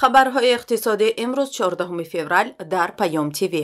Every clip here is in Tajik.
Хабарҳои иқтисодӣ имрӯз 14 феврал дар Паём ТВ.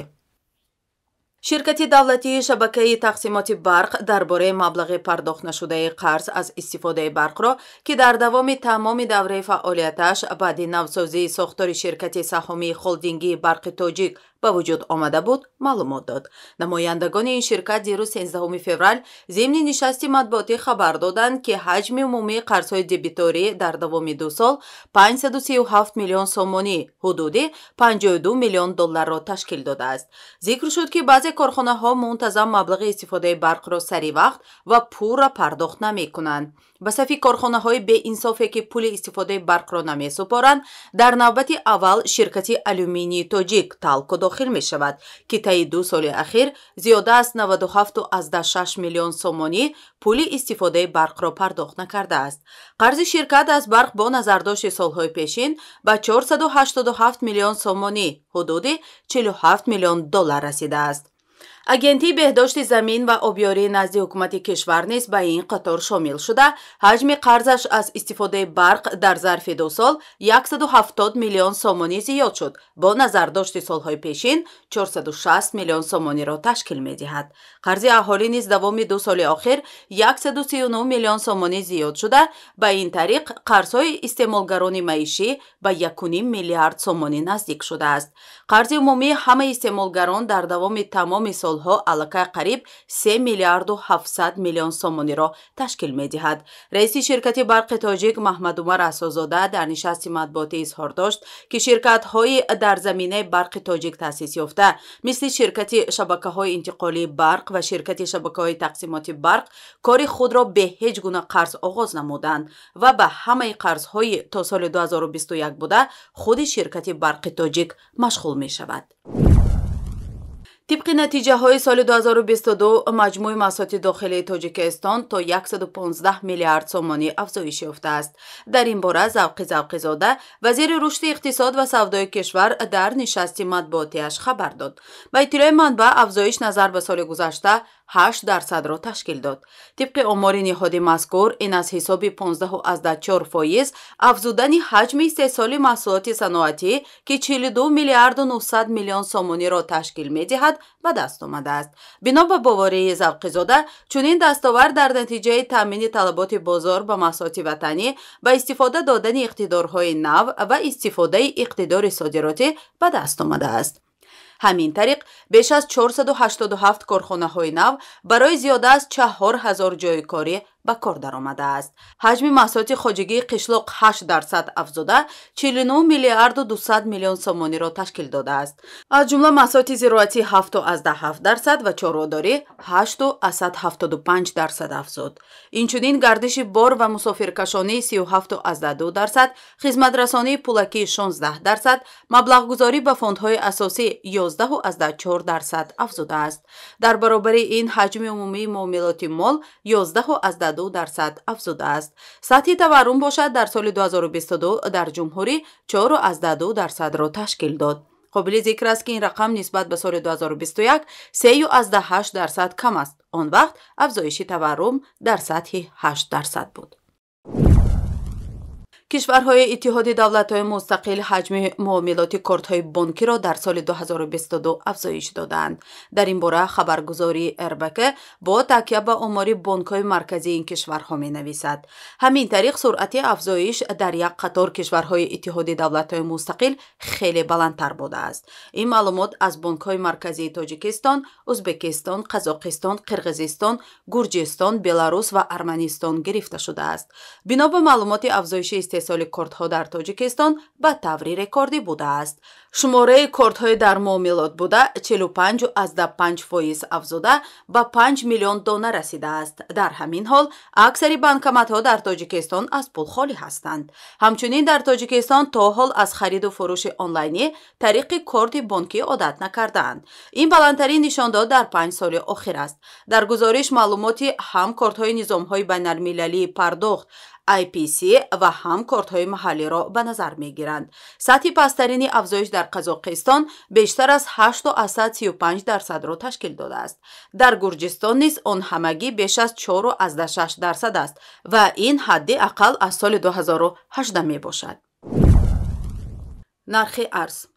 Ширкати давлатии шабакаи тақсимоти барқ дар бораи маблағи пардохт нашудаи қарз аз истифодаи барқро, ки дар давоми тамоми давраи фаъолияташ баъди навсозии сохтори ширкати саҳомии холдингии Барқи Тоҷик ба вуҷуд омада буд, маълумот дод. Намояндагони ин ширкат дирӯз 13 феврал зимни нишасти матбуотӣ хабар доданд, ки ҳаҷми умумии қарзҳои дебиторӣ дар давоми 2 сол 537 миллион сомонӣ, ҳудуди 52 миллион долларро ташкил додааст. Зикр шуд, ки баъзе корхонаҳо мунтазам маблағи истифодаи барқро сари вақт ва пурра пардохт намекунанд. Ба сафи корхонаҳои беинсофе, ки пули истифодаи барқро намесупоранд, дар навбати аввал ширкати алюминии Тоҷик Талко дохил мешавад, ки таи 2 соли ахир зиёда аз 97,6 миллион сомонӣ пули истифодаи барқро пардохт накардааст. Қарзи ширкат аз барқ бо назардошти солҳои пешин ба 487 миллион сомонӣ, ҳудуди 47 миллион доллар расидааст. Агентии беҳдошти замин ва обёрии назди ҳукумати кишвар низ ба ин қатор шомил шуда, ҳаҷми қарзаш аз истифодаи барқ дар зарфи 2 сол 170 миллион сомонӣ зиёд шуд, бо назардошти солҳои пешин 460 миллион сомониро ташкил медиҳад. Қарзи аҳолӣ низ давоми 2 соли охир 139 миллион сомонӣ зиёд шуда, ба ин тариқ қарзҳои истеъмолгарони маишӣ ба 1,5 миллиард сомонӣ наздик шудааст. Қарзи умумии ҳамаи истеъмолгарон дар давоми тамоми солҳо аллакай қариб 3 миллиарду 700 миллион сомониро ташкил медиҳад. Раиси ширкати Барқи Тоҷик Маҳмадумар Асозода дар нишасти матбуотӣ изҳор дошт, ки ширкатҳои дар заминаи Барқи Тоҷик таъсис ёфта, мисли ширкати шабакаҳои интиқолии барқ ва ширкати шабакаҳои тақсимоти барқ, кори худро бе ҳеҷ гуна қарз оғоз намуданд ва ба ҳамаи қарзҳои то соли 2021 буда худи ширкати Барқи Тоҷик машғул мешавад. Тибқи натиҷаҳои соли 2022 маҷмӯи маҳсулоти дохилии Тоҷикистон то 115 миллиард сомонӣ афзоиш ёфтааст. Дар ин бора Завқи Завқизода, вазири рушди иқтисод ва савдои кишвар, дар нишасти матбуотиаш хабар дод. Ба иттилои манбаъ, афзоиш назар ба соли гузашта 8%-ро ташкил дод. Тибқи омори ниҳоди мазкур, ин аз ҳисоби 15,4% афзудани ҳаҷми истеҳсоли маҳсулоти саноатӣ, ки 42 миллиарду 900 миллион сомониро ташкил медиҳад, ба даст омадааст. Бино ба боварии Завқизода, чунин дастовард дар натиҷаи таъмини талаботи бозор ба маҳсулоти ватанӣ, ба истифода додани иқтидорҳои нав ва истифодаи иқтидори содиротӣ ба даст омадааст. Ҳамин тариқ, беш аз 487 корхонаҳои нав барои зиёда аз 4000 ҷойи корӣ ба кор даромадааст. Ҳаҷми маҳсулоти хоҷагии қишлоқ 8% афзуда, 49 миллиарду 200 миллион сомониро ташкил додааст. Аз ҷумла маҳсулоти зироатӣ 7,7% ва чорводорӣ 8,75% афзуд. Инчунин гардиши бор ва мусофиркашонӣ 37,2%, хизматрасонии пулакӣ 16%, маблағгузорӣ ба фондҳои асосӣ 11,4% афзудааст. Дар баробари ин ҳаҷми умумии муомилоти мол 11,2% афзудааст. Сатҳи таваррум бошад дар соли 2022 дар ҷумҳурӣ 4,2%-ро ташкил дод. Қобили зикр аст, ки ин рақам нисбат ба соли 2021 3,8% кам аст. Он вақт афзоиши таваррум дар сатҳи 8% буд. Кишварҳои Иттиҳоди давлатҳои мустақил ҳаҷми муомилоти кортҳои бонкиро дар соли 2022 афзоиш доданд. Дар ин бора хабаргузории РБК бо такя ба омори бонкҳои марказии ин кишварҳо менависад. Ҳамин тариқ, суръати афзоиш дар як қатор кишварҳои Иттиҳоди давлатҳои мустақил хеле баландтар будааст. Ин маълумот аз бонкҳои марказии Тоҷикистон, Ӯзбекистон, Қазоқистон, Қирғизистон, Гурҷистон, Беларус ва Арманистон гирифта шудааст. Бино ба маълумоти афзоиши истеҳсоли кортҳо дар Тоҷикистон ба таври рекордӣ будааст. Шумораи кортҳои дар муомилот буда 45,5% афзуда ба 5 миллион дона расидааст. Дар ҳамин ҳол аксари банкоматҳо дар Тоҷикистон аз пул холӣ ҳастанд. Ҳамчунин дар Тоҷикистон то ҳол аз хариду фурӯши онлайнӣ тариқи корти бонкӣ одат накардаанд. Ин баландтарин нишондод дар 5 соли охир аст. Дар гузориш маълумоти ҳам кортҳои низомҳои байналмилалии пардохт IPC ва ҳам кортҳои маҳаллиро ба назар мегиранд. Сатҳи пасттарини афзоиш дар Қазоқистон бештар аз 8,35%-ро ташкил додааст. Дар Гурҷистон низ он ҳамагӣ беш аз 4,6% аст ва ин ҳадди ақал аз соли 2018 мебошад. Нархи арз.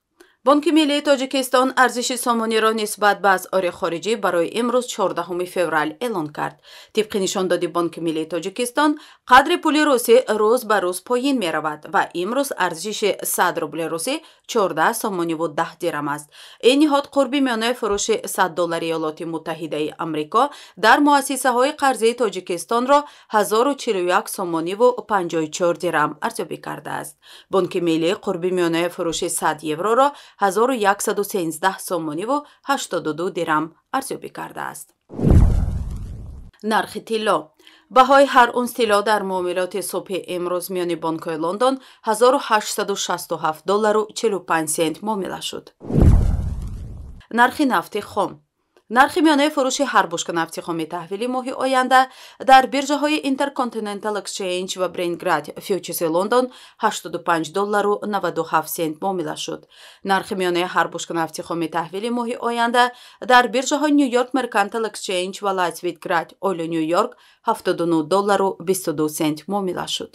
Бонки миллии Тоҷикистон арзиши сомониро нисбат ба асъори хориҷӣ барои имрӯз 14 феврал эълон кард. Тибқи нишондоди Бонки миллии Тоҷикистон, қадри пули русӣ рӯз ба рӯз поин меравад ва имрӯз арзиши 100 рубли русӣ 14 сомониву 10 дирам аст. Ин ниҳод қурби миёнаи фурӯши 100 доллари Иёлоти Муттаҳидаи Амрико дар муассисаҳои қарзии Тоҷикистонро 1041 сомониву 54 дирам арзёбӣ кардааст. Бонки миллӣ қурби миёнаи фурӯши 100 евроро 1113 сомониву 82 дирам арзёбӣ кардааст. Нархи тилло. Баҳои ҳар унс тилло дар муомилоти субҳи имрӯз миёни бонкҳои Лондон 1867 доллару 45 сент муомила шуд. Нархи нафти хом. Нархи миёнаи фурӯши ҳар бушка нафти хоми таҳвили моҳи оянда дар биржаҳои Intercontinental Exchange ва Brent Grade Futures Лондон 85 доллару 97 сент муомила шуд. Нархи миёнаи ҳар бушка нафти хоми таҳвили моҳи оянда дар биржаҳои New York Mercantile Exchange ва Light Sweet Crude Oil New York 79 доллару 22 сент муомила шуд.